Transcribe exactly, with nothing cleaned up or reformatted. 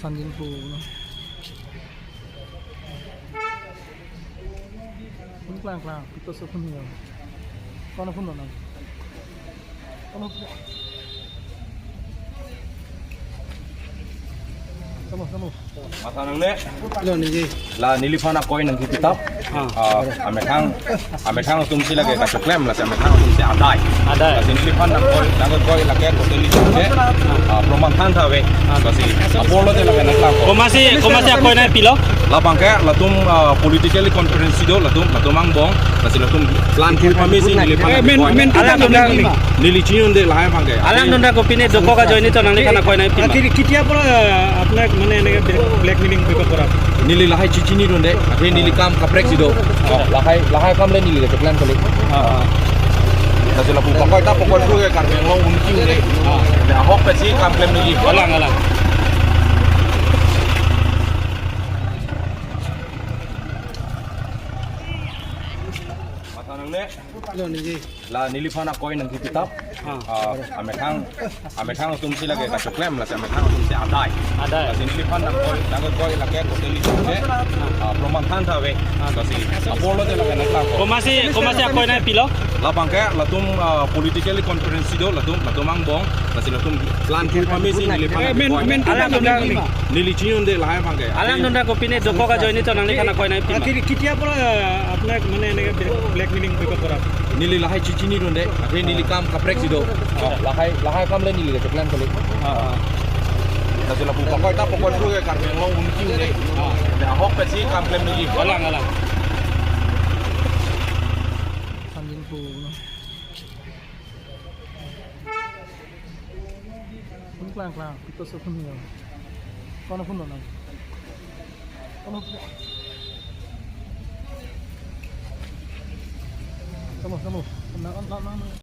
Anjing pu, no? Phone klang klang, pito so phone yo. Kono phone lo nang? Kono? Samo, samo. Matha nangne? Lo, niji. La neliphan akoi nangkipitap. Ah. Ah, amethang, amethang atumsi lake kachoklem, lasi amethang atumsi adai. Adai. Lasi neliphan nangkoi, nangkoi lake totally chokche. Ah, proman than tha ave. Ah. Lasi apor lo te lake nangklang ko. Komatsi, komatsi akoi nangpilo? Labang ke latum, ah, politically conference do latum, latum angbong. Lasi latum plan thur pame si neliphan nangkoi. Alang dunda ko pini? Neli chinidunde lahai abang ke. Alang dunda ko pini dokok ajoine to nangliphan akoi nangpima? Kiti-, কেতিয়াৰ পৰা আপোনাক মানে এনেকে ব্লেকমেইলিং কৰিব পৰা? Neli lahai chichinidunde, athe neli kam kaprek si do. Oh, lahai, lahai kam le neli le plan kali. Ah, ah. Lasi lapu pakoi ta pakoi thu ke Karbi Anglong un-e un-e. Ah. Ahok pensi kam klem neli. Alang, alang. Matha nangne? Lo, niji. La neliphan akoi nangkipitap. Ah. Ah, amethang, amethang atumsi lake kachoklem, lasi amethang atumsi adai. Adai. Lasi neliphan nangkoi, nangkoi lake totally chokche. Ah, proman than tha ave. Ah. Lasi apor lo te lake nangklang ko. Komatsi, komatsi akoi nangpilo? Labang ke latum, ah, politically conference do latum, latum angbong. Lasi latum plan thur pame si neliphan nangkoi. Alang dunda ko pini? Neli chinidunde lahai abang ke. Alang dunda ko pini dokok ajoine to nangliphan akoi nangpima? কেতিয়াৰ পৰা আপোনাক মানে এনেকে ব্লেকমেইলিং কৰিব পৰা? Neli lahai chichinidunde, athe neli kam kaprek si do. Ah, lahai, lahai kam le neli le plan kali. Ah, ah. Lasi lapu pakoi ta pakoi thu ke Karbi Anglong un-e un-e. Ah. Ahok pensi kam klem neli. Alang, alang. Anjing pu, no? Phone klang klang, pito so phone yo. Kono phone lo nang? Kono? Samo, samo. Na, na, na, na.